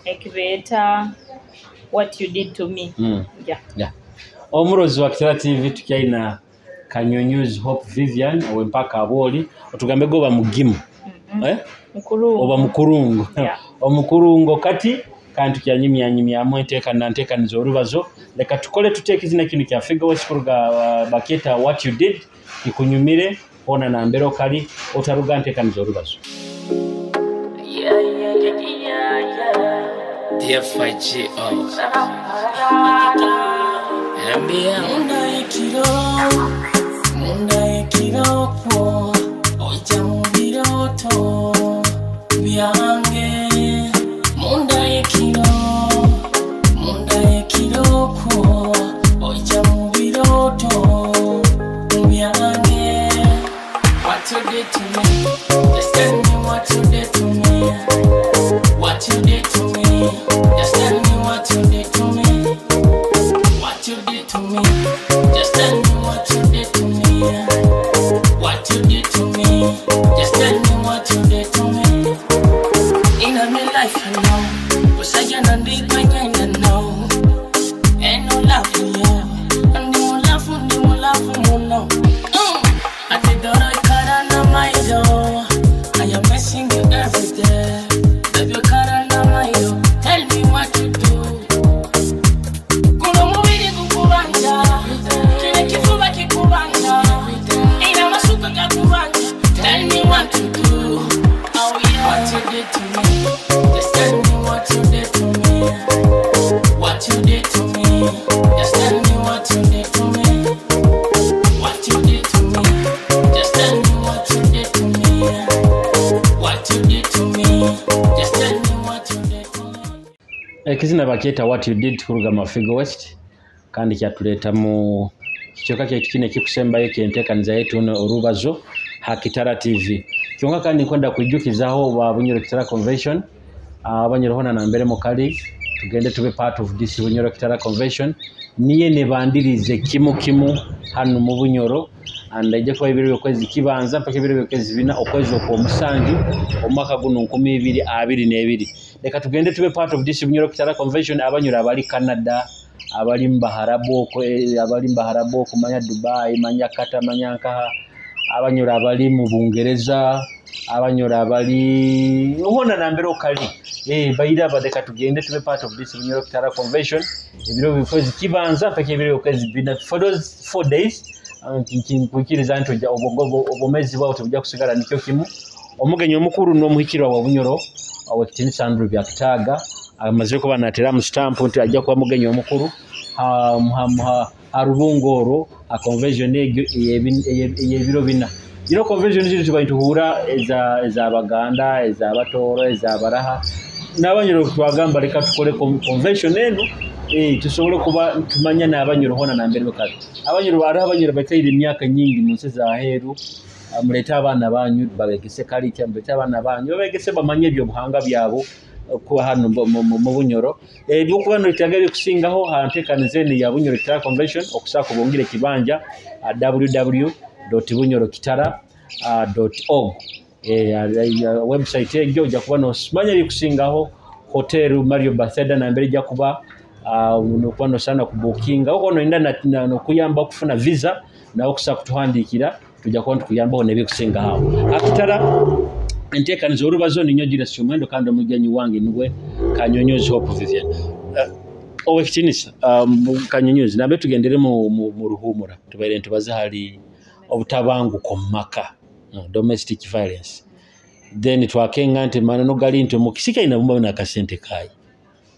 ekibeeta What You Did to Me. Yeah. Yeah. Omurozi wa Kitara TV tukyalina Kanyunyuzi Hope Vivian ow'empaka abooli, otugambe goba mugimu. Oba mukurungo. Omukurungo kati kandi tukyanyimyanyimyamu enteekaniza orubazo. Leka tukole tutya ekizina kino kya Figo West kuruga baketa What You Did, ikunyumire ona nambere okali otaruga nteekaniza orubazo. DFIGO Munda ekiroko ojja mu birooto byange. Munda ekiroko ojja mu birooto byange. What you did to me, just tell me what you did to me. What you did to me, just tell me what you did to me. Ekizina bakyeta What You Did kuruga Mafigo West, kandi kyatuleeta mu kicweka kyaitu kino ekikusembayo ekyenteekaniza yaitu eno Orubazo ha Kitara TV. Kyonka kandi nkwenda kwijukizaho ba Bunyoro Kitara Convention, Abanyoro hona nambere mukali, tugende tube part of this Bunyoro Kitara Convention, niye nebandirize kimu kimu hanu mu Bunyoro, and ejja kuba ebiro by'okwezi kibanza mpaka ebiro by'okwezi bina okwezi okw'omusanju omwaka guno 2022. Leka tugende tube part of this Bunyoro Kitara Convention. Abanyoro abali Canada, abali mu Baharabu, abali mu Baharabu okumanya Dubai, manya Qatar, manya nkaha, Abanyoro abali mu Bungereza, Abanyoro abali hona nambere okali, bairaba, leka tugende tube part of this Bunyoro Kitara Convention ebiro by'okwezi kibanza mpaka ebiro by'okwezi bina. For those 4 days, nkwikiriza nti obwomezi bwawe tebujja kusigala nikyo kimu. Omugenyi omukuru n'omuhikirwa wa Bunyoro Owekitinisa Andrew Byakitaaga amaze kuba natera mu stamp nti ajja kuba mugenyi omukuru ha rubungo orwo ha convention egyo ey'ebiro bina. Ino convention zino tuba nituhura ez'Abaganda, ez'Abatooro, ez'Abaraha n'Abanyoro. Twagamba leka tukole convention eno, tusobole kuba tumanya n'Abanyoro hona nambere bakali. Abanyoro hariho Abanyoro bataire emyaka nyingi mu nsi z'aheeru. Mulete abaana banyu babegese culture, mulete abaana banyu babegese bamanye ebyobuhanga byabo kuba hano mu Bunyoro. Ebyokuba noyetaaga ebikusingaho ha nteekaniza eno ya Bunyoro Kitara Convention, okusaako bongere ekibanja www.bunyorokitara.org. Website egyo ojja kuba nosimanya ebikusingaho. Hotel Mario Batheda nambere ejja kuba, nokuba nosaana kubukinga oko noyenda nokuyamba okufuna visa, nawe okusobola kutuhandiikira tujja kuba ntukuyambaho n'ebikusingaho aho. Akitara enteekaniza Orubazo, ninyo Julius Omwendo, kandi omugenyi wange niwe Kanyonyozi Hope Vivian. Owekitinisa Kanyonyozi, nambe tugendere mu ruhumura, tubaire ntubaze hali obutabanguko mu maka, domestic violence. Then twakenga nti manano gali nti omukisika ina bumba nakasente kayi,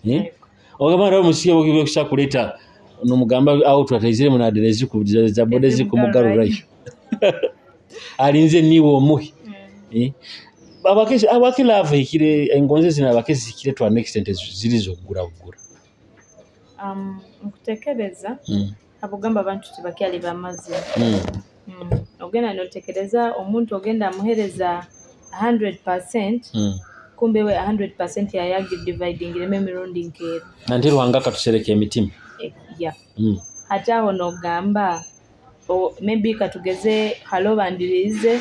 eh? Ogamba nti omusika bwekusa kuleeta nomugamba awo twataizire munaderezi za bodezi kumugarurayo alinze niwe omuhi, eh? Abakesi abakilava ikire engonze zino abakesi zikire to an extent zirizo kugura kugura. Nkutekereza abugamba abantu tibakyali bamazima. Ogenda notekereza omuntu ogenda amuhereza 100%, kumbe we 100% yayagidividingiremu emirundi nkeera. Nanti Ruhanga akatusereka emitima. Yeah. Hati aho nogamba maybe katugeze halo bandirize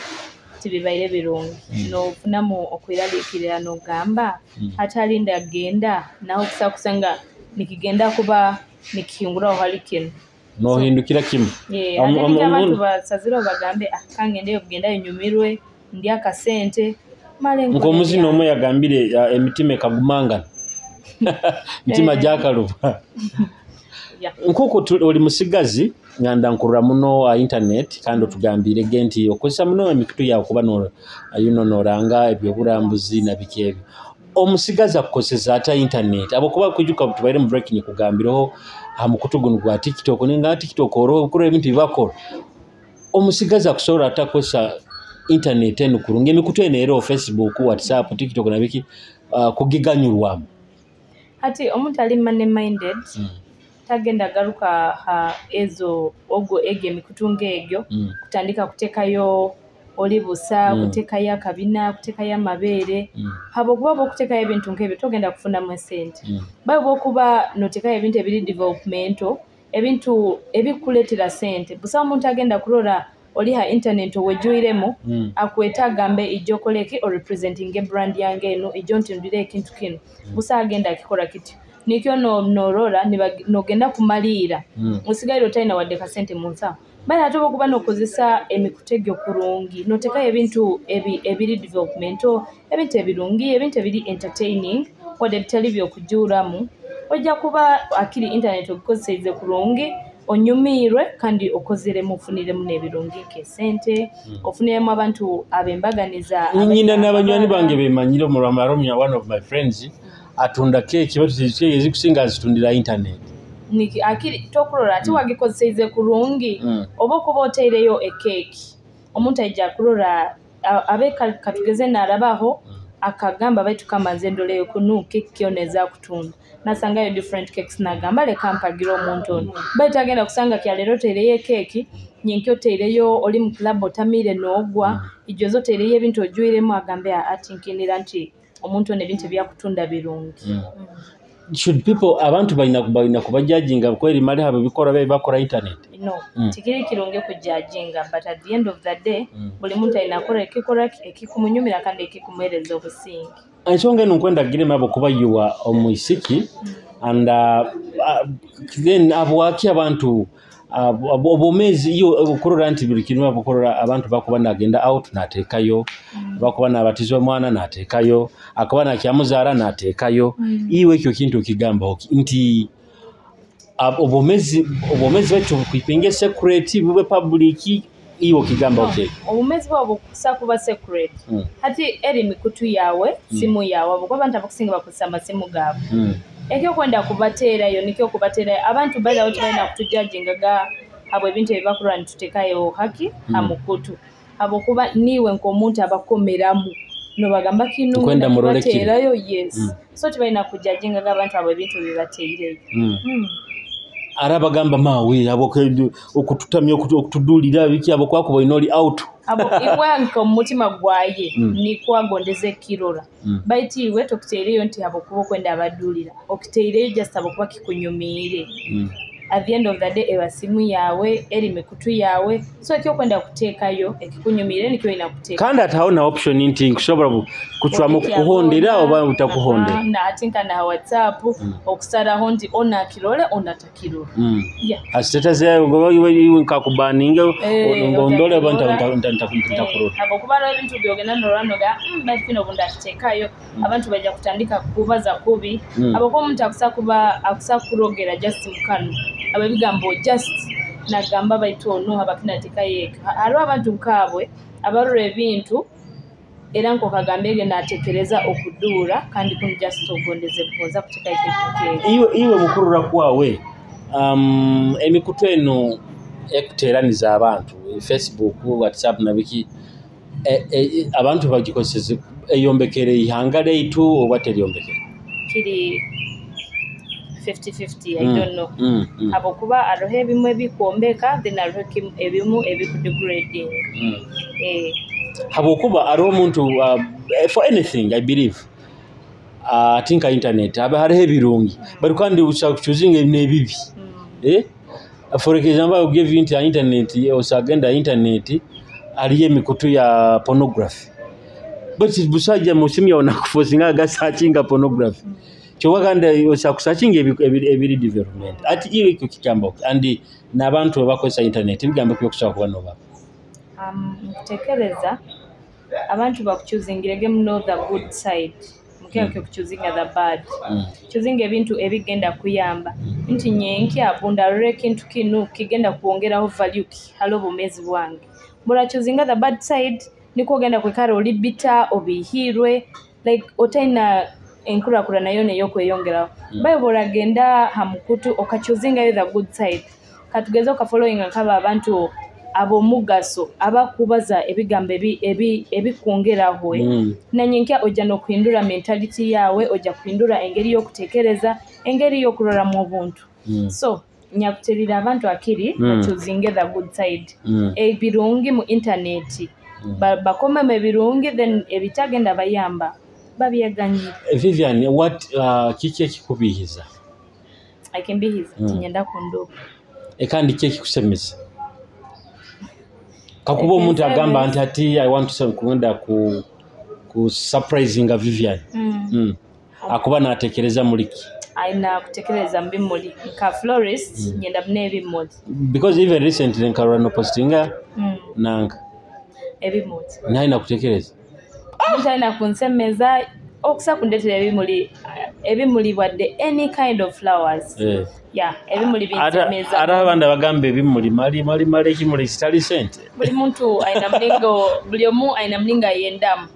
tibibaire birungi, nofunamu okwiraliikirira nogamba hati alinda agenda naho kusa kusanga nikigenda kuba nikihinguraho hali kino. Nohindukira kimu. Yeah, ate ninga abantu basazireho bagambe, ah, kangendeyo kugendayo nyumirwe ndya akasente male nkole Nk'omuzino byange. Omwe yagambire emitima ekagumangana mitima gyakaluba. Nkuko oli musigazi nganda nkurura muno internet, kandi otugambire ge nti okozesa muno emikutu yawe kuba yuno noranga ebyoburambuzi na biki ebyo. Omusigazi akukozesa ata internet abokuba kujuka tubaire mu break nikugambireho ha mukutu guno gwa TikTok, ninga TikTok oro okora ebintu bibakora. Omusigazi akusobola atakozesa internet eno kurungi, emikutu eno era Facebook, WhatsApp, TikTok na biki, kugiganyulwamu? Hati omuntu ali money minded tagenda garuka ha ezo ogwo egyo emikutu ng'egyo kutandika kutekayo oli busa, kutekayo akabina, kutekayo amabeere. Habwokuba bw'okutekayo ebintu nk'ebyo togenda kufunamu esente. Bawe bw'okuba notekayo ebintu ebiri developmental, ebintu ebikuleetera sente, busa omuntu agenda kurora oli ha internet owejwiremu akweta agambe ijjo okoleki orepresentinga ebrand yange eno, ijjo ntundire ekintu kino, busa agenda akikora kityo. Nikyo norora nogenda kumaliira osigaire otalina wadde kasente mu nsawo. Bale ate oba okuba nokozesa emikutu egyo kurungi notekayo ebintu ebiri developmental, ebintu ebirungi, ebintu ebiri entertaining wadde bitali byokujuuramu, ojja kuba akiri internet ogikozeseize kurungi onyumiirwe kandi okozeremu ofuniremu n'ebirungi nk'esente, ofuniremu abantu abembaganiza. Nyina n'abanywani bange bemanyire omulwamaromya, one of my friends atunda keeki, batu ezikusinga azitundira internet. Niki akiri tokurora ati wagikozeseize kurungi. Oba okuba oteireyo ekeeki omuntu aija kurora abe katugeze narabaho akagamba baitu kamanze ndoleyo kunu keeki kyona ezakutunda. Nasangayo different cakes, nagamba leka mpagire omuntu ono. Baitu agenda kusanga kyaleero oteireyo ekeeki, nyenkya oteireyo oli mu club otamiire n'ogwa, ijoze oteireyo ebintu ojwiremu, agambe ati nkinira nti omuntu ono ebintu ebyakutunda birungi. Should people, abantu balina kubajudginga kweri mali habo bikora bye bakora internet? No, tikiri kirungi kujudginga, but at the end of the day buli muntu alina kukora ekikora ekikumunyumira kandi ekikumuhereza obusinge. Ensonga eno nkwenda girema abo kuba yuwa omwisiki and then abwaki abantu obwomezi iyo okurora nti buli kintu abukorora abantu bakuba nagenda out nateekayo, bakuba nabatizwa omwana nateekayo, akuba nakyamuzaara nateekayo. Iwe ekyo kintu okigambaho nti obwomezi bwaitu bukwipinga secret bube public, iwe okigambaho ki? Obwomezi bwabwo bukusa kuba secret. Hati eri mikutu yawe, simu yawe, abakuba abantu abakusinga bakozesa amasimu gaabwe. Ekyokwenda kubateerayo nikyo kubateerayo abantu bairawo tibalina kutujudginga habwe ebintu ebibakurora nituteekayo haki hamukutu, habwokuba niiwe nk'omuntu abakomeramu nobagamba kinu Nkwenda murole kinu. Bateerayo, yes. So tibalina kujudginga abantu abo ebintu ebibateireyo. Arabagamba mawe abo okututamya okutudulira biki abo kwakuba oli out. Abo iwe nk'omutima gwaye nikwagondeza ekirora. Baitu iwe tokuteireyo nti abo kuba okwenda abadulira, okuteireyo just abo kuba kikunyumiire. At the end of the day eba simu yawe, eri mikutu yawe, so ekyokwenda kuteekayo ekikunyumiire nikyo olina kuteeka. Kandi ati haona option nti nkusobola kucwamu kukuhondera oba utakuhondera. Na ati nka na WhatsApp okusaraho nti ono akirole ono atakirole. Yeah. Status yawe ngoba iwe nkakubaninga ngondole oba ntakurora. Abo kuba hariho ebintu byogenda norora noga baitu kino obu ndakiteekayo abantu bajja kutandika kubaza kubi. Abo kuba omuntu akusa kurogera just mukano. Abo ebigambo just nagamba baitu ono abakinateekayo eka. Hariho abantu nkaabwe abarora ebintu era nk'okagamba natekereza okuduura kandi kunu just ogondeze kugonza kuteekayo ekintu nk'ekyo. Iwe mukurura kwawe emikutu eno ekuteeraniza abantu, Facebook, WhatsApp na biki, abantu bagikozeseze eyombekere ihanga lyaitu oba teryombekere? Kiri 50-50, I don't know. Habwokuba hariho ebimu ebikwombeka then hariho ebimu ebikudegrading. Habwokuba hariho omuntu for anything I believe ati nka internet haba hariho ebirungi bari kandi kuchoosinga n'ebibi. For example, I will give you internet, osagenda internet hariyo emikutu ya pornography, but busajja musimu yawe nakuforcinga agasearchinga pornography. Kyokka kandi osakusearchinga ebiri development. Ati iwe ekyo kigambo and n'abantu abakozesa internet ebigambo byokusobola kuba nobaba. Nkutekereza abantu bakuchoosingirege muno the good side, mukeke kuchoosinga the bad. Choosinga ebintu ebigenda kuyamba nti nyenkya bundarora ekintu kinu kigenda kwongeraho value hali obumezi bwange. Bura choosinga the bad side niko ogenda kwikara oli bitter obihirwe like otaina enkurakurana yona eyokweyongeraho. Bayo boragenda ha mukutu okachoosingayo the good side, katugeze okafollowinga nkaba abantu ab'omugaso abakubaza ebigambo ebikwongeraho. Na nyenkya ojja n'okuhindura mentality yawe, ojja kuhindura engeri y'okutekereza, engeri y'okuroramu obuntu. So nyakuterera abantu akiri bachoosinge the good side. Ebirungi mu internet bakomemu ebirungi then ebitagenda bayamba babyeganyira. Vivian, what kiki ekikubihiza? Ekimbihiza tinyenda kunduka. Kandi kiki ekikusemeza? Kakuba omuntu agamba nti ati I want to kugenda ku surprisinga Vivian. Akuba natekereza muliki. Aina kutekereza mbimuli nka florist nyenda mune ebimuli. Because even recently nkarora no postinga nanga ebimuli. Naye nakutekereza. Omuntu alina kunsemeza okusa kundetera ebimuli wadde any kind of flowers. Yeah, ebimuli binsemeza. Ate abandi abagamba ebimuli mali mali mali ekimuli kitali sente. Buli muntu alina mulingo, buli omu alina mulingo ayendamu.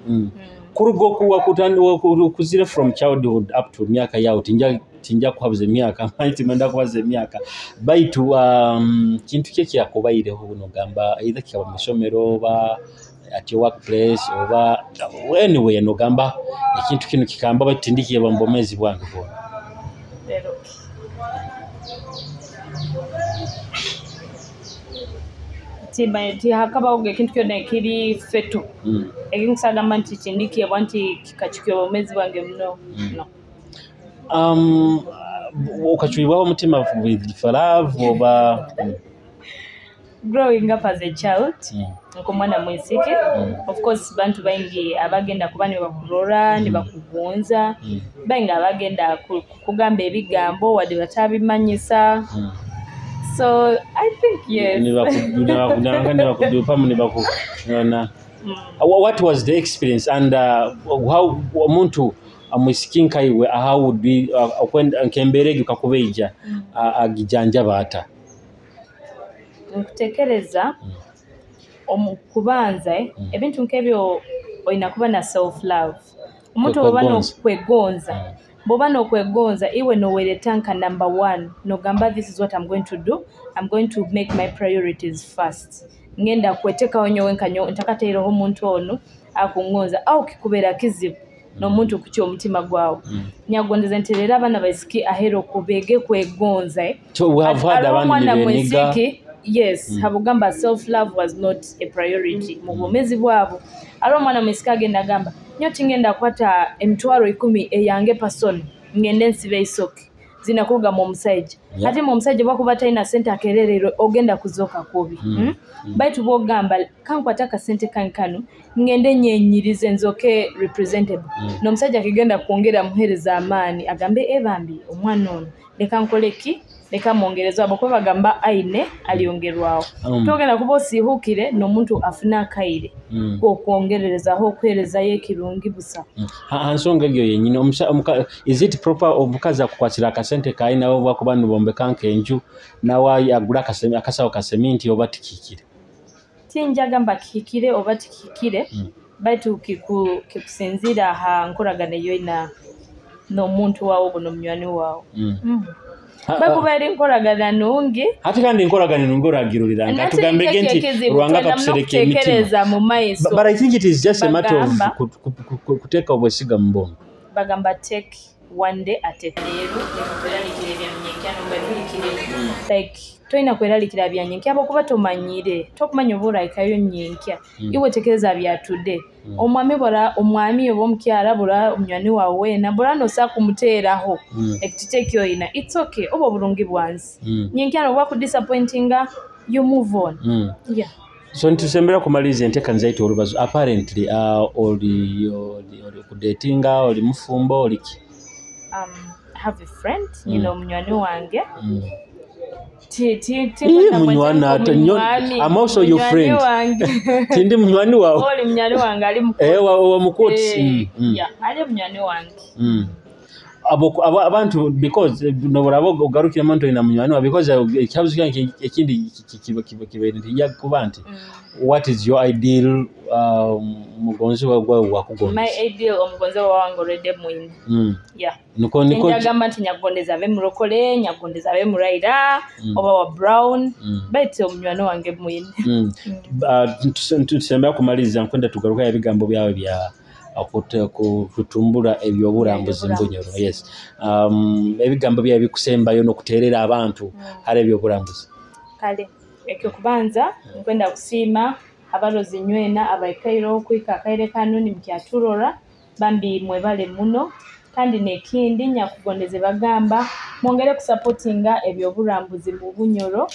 Kuruga okuzira from childhood up to myaka yawe tinja kuhabuza emyaka, manyi timenda kuhabuza emyaka. Baitu kintu ki ekyakubaireho nogamba either kikaba mu isomero oba at your workplace oba anywhere nogamba ekintu kino kikamba baitu tindikireba mu bwomeezi bwange bwona? Tihakabaho ekintu kyona ekiri fetu ekinkusagamba nti kindikyebwa nti kikacukya obwomeezi bwange muno. No. Okacwibwaho omutima with love oba? Growing up as a child, nk'omwana mwisiki, of course bantu baingi abagenda kuba nibakurora, nibakugonza, baingi abagenda kugamba ebigambo wadde batabimanyisa. So I think yes. Nibakudupamu. What was the experience and how omuntu omwisiki nkaiwe, how would be nk'embeera egyo kakuba eija, agijanjaba ata? Nkutekereza omu kubanza, ebintu nk'ebyo olina kuba na self love. Omuntu oba nokwegonza, bw'oba nokwegonza iwe nowereta nka number one, nogamba, "This is what I'm going to do. I'm going to make my priorities first. Ngenda kwetekaho nyowe nka ntakateireho omuntu onu akungonza." Au kikubeera kizibu n'omuntu kukya omutima gwawe. Nyagondeza nti rero abaana baisiki ahera okubege kwegonza. So we have had Hariho abandi omwana nibeniga. mwisiki, yes, habugamba self love was not a priority mu bwomeezi bwabo. Hariho omwana mwisiki agenda agamba, "Nyo tingenda kwata 100,000 eyange person ngende nsibe isoke zina kurugamu omusajja." Ate mu omusajja bwakuba talina sente akerererwe, ogenda kuzooka kubi. Baitu bwogamba, "Kankwate akasente kange kano ngende nyenyirize nzoke representable," n'omusajja akigenda kwongera muheereza amaani, agambe, "Ebambi omwana ono leka nkole ki, leka mwongereza." Abo kuba bagamba aine aliyongerwaho. Togenda kuba osiihukire n'omuntu afune akaire okwongererezaho okuheerezayo ekirungi busa. Ha nsonga egyo yenyini, is it proper omukazi akukwatira akasente kayi nawe bwakuba nibombeka nk'enju, nawe agula akasawo ka seminti, oba tikikire? Tinjagamba kihikire oba tikihikire, baitu kikusinziira ha nkoragana eyoina n'omuntu waawe ogu n'omunywani waawe. Bakuba eri nkoragana nungi. Ate kandi enkoragana nungi oragirulira nka Nate tugambege nikyo nti ekizibu, Ruhanga twenda muno akakusereka emitima. kutekereza mu maiso. But I think it is just a matter of Bagamba- kuteeka obwesiga mu bongo. Bagamba take one day at a leero kweraliikira ebyanyenkya nomba like tolina kweraliikira byanyenkya abakuba tomanyire, tokumanya oba orahikayo nyenkya. Iwe tekereza byatudde omwami bora omwami oba omukyara bora omunywani wawe weena bora nosa kumuteeraho ekitite ekyoyina. It's okay, oba obulungi bwansi nyenkya noba kudisappointinga, you move on. Yeah. So ntusembera kumaliriza enteekaniza yaitu olubazo. Apparently oli kudatinga, oli mufumbo, oli ki? I have a friend, nyina omunywani wange. Ii, munywani ate I'm also your friend. Wange. Tindi munywani wawe? Oli munywani wange ali mu Eh, wa mu court. Eh, yeah, ali munywani wange. Abantu because noboraba ogarukiremu nti olina munywani wawe, because ekibuzo kyange ekindi kibaire nti nja kuba nti what is your ideal mugonzi wawe My wakugonza? ideal omugonzi wange already mwine. Yeah. Niko Njagamba nti nyakugondeza abe murokole, nyakugondeza abe muraira oba wa brown, baitu omunywani wange mwine. Tusembera kumaliriza, nkwenda tugarukayo ebigambo byawe bya kutumbula ebyobulambuzi Ebyobulambuzi. Mbunyoro, yes, ebigambo byawe bikusembayo n'okuteerera abantu hari ebyobulambuzi. Kale ekyokubanza nkwenda kusiima abarozi nywena abaikaire okwika akaire kanu nimukyaturora, bambi mwebale muno. Kandi nekindi nyakugondeze bagamba mwongere kusupportinga ebyoburambuzi mu Bunyoro.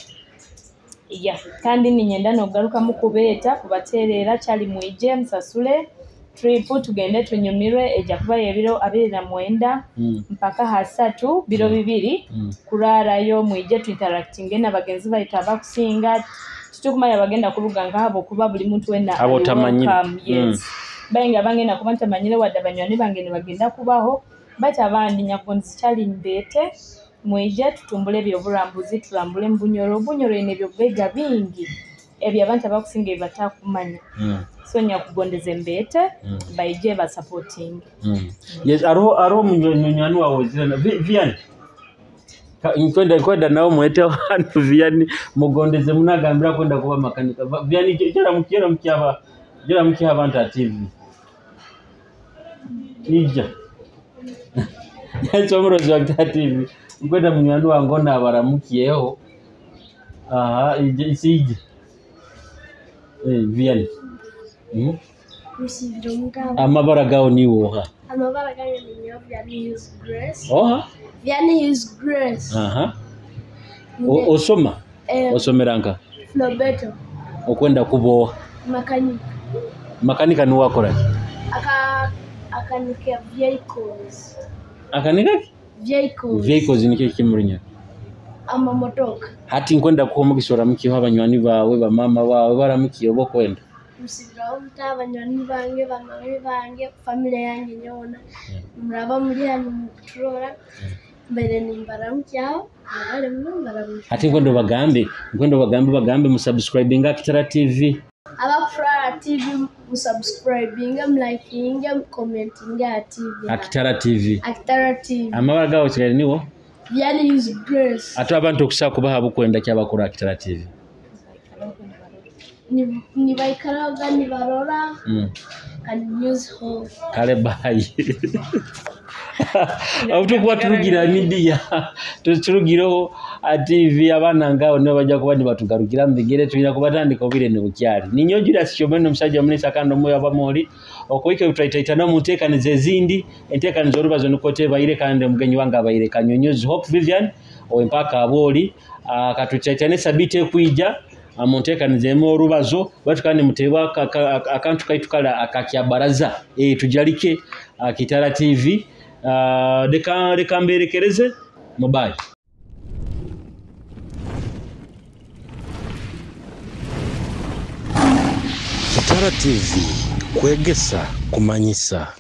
Ya, kandi ninyenda nogarukamu kubeeta kubateerera kyali mwije musasule trip tugende tunyumirwe. Ejja kuba ebiro 29 mpaka ha 30, biro 2 kurarayo. Mwije tuinteractinge na bagenzi baitu abakusinga titukumanya bagenda kuruga nkahabo, kuba buli muntu wena Abo ali otamanyire. welcome, yes. Baingi abangenda kuba ntamanyire wadde abanywani bange nibagenda kubaho, baitu abandi nyakugonzi kyali mbeete mwije tutumbule ebyoburambuzi, turambule mu Bunyoro. Bunyoro ine ebyobugaiga bingi ebyo abantu abakusinga ebibatakumanya. So nyakugondeze mbeete baije basupporting. Yes, aroho munywani wawe zina Vian. Nkwenda nawe mwete hano Vian mugondeze munagambira kwenda kuba makanika. Vian, jera mukyaba abantu a TV. Ija. Yes, omurozi wa Kita TV. Nkwenda munywani wange ono abaramukyeho. Aha, ije isije. Eh, Vianney. Musibire omugabo. Amabara gawo niwe oha? Amabara gange ninyo Vianney His Grace. Oha? Vianney His Grace. Aha. Osoma? Osomera nka? Flobeto. Okwenda kuboha. Makanika. Makanika niwe akora ki? Akanika vehicles. Akanika ki? Vehicles. Vehicles nikyo kimurunya. Amamotoka. Hati nkwenda kuha omugisa oramukiho abanywani bawe, bamama bawe, baramukiye oba okwenda. Musibiraho muta abanywani bange, bamama bange, family yange nyona. Muraba muri hano mukuturora. Mbere nimbaramukyaho, mubale muno mbaramukyaho. Hati nkwenda obagambe, nkwenda obagambe bagambe musubscribinga Akitara TV. Abakutwara TV musubscribinge, mulikinge, mucommentinge aha TV. Akitara TV. Akitara TV. Amabara gawe kigali niwo? Vianney His Grace. Ate abantu okusobola kubaha bukwenda kyabakora Akitara TV. Nibaikaraga nibarora and news hall. Kale bayi. Obutukuba turugira media turugireho TV abaana ngabo nibo bajja kuba nibatugarukira mu bigere tulina kubatandika obwire nibukyali. Ninyo Julius Kyomeno omusajja omulisa kandi omwoyo abamoli okuhika ebitwaitaitana mu nteekaniza ezindi enteekaniza orubazo nikwo tebaire kandi omugenyi wange abaire Kanyonyozi Hope Vivian ow'empaka abooli katutaitane sabiiti ekwija mu nteekaniza emu orubazo batu kandi muteebwa akantu kaitu kale akakyabaraza tujalike Kitara TV. Leka mberekereze mubayi. Kitara TV kwegesa kumanyisa.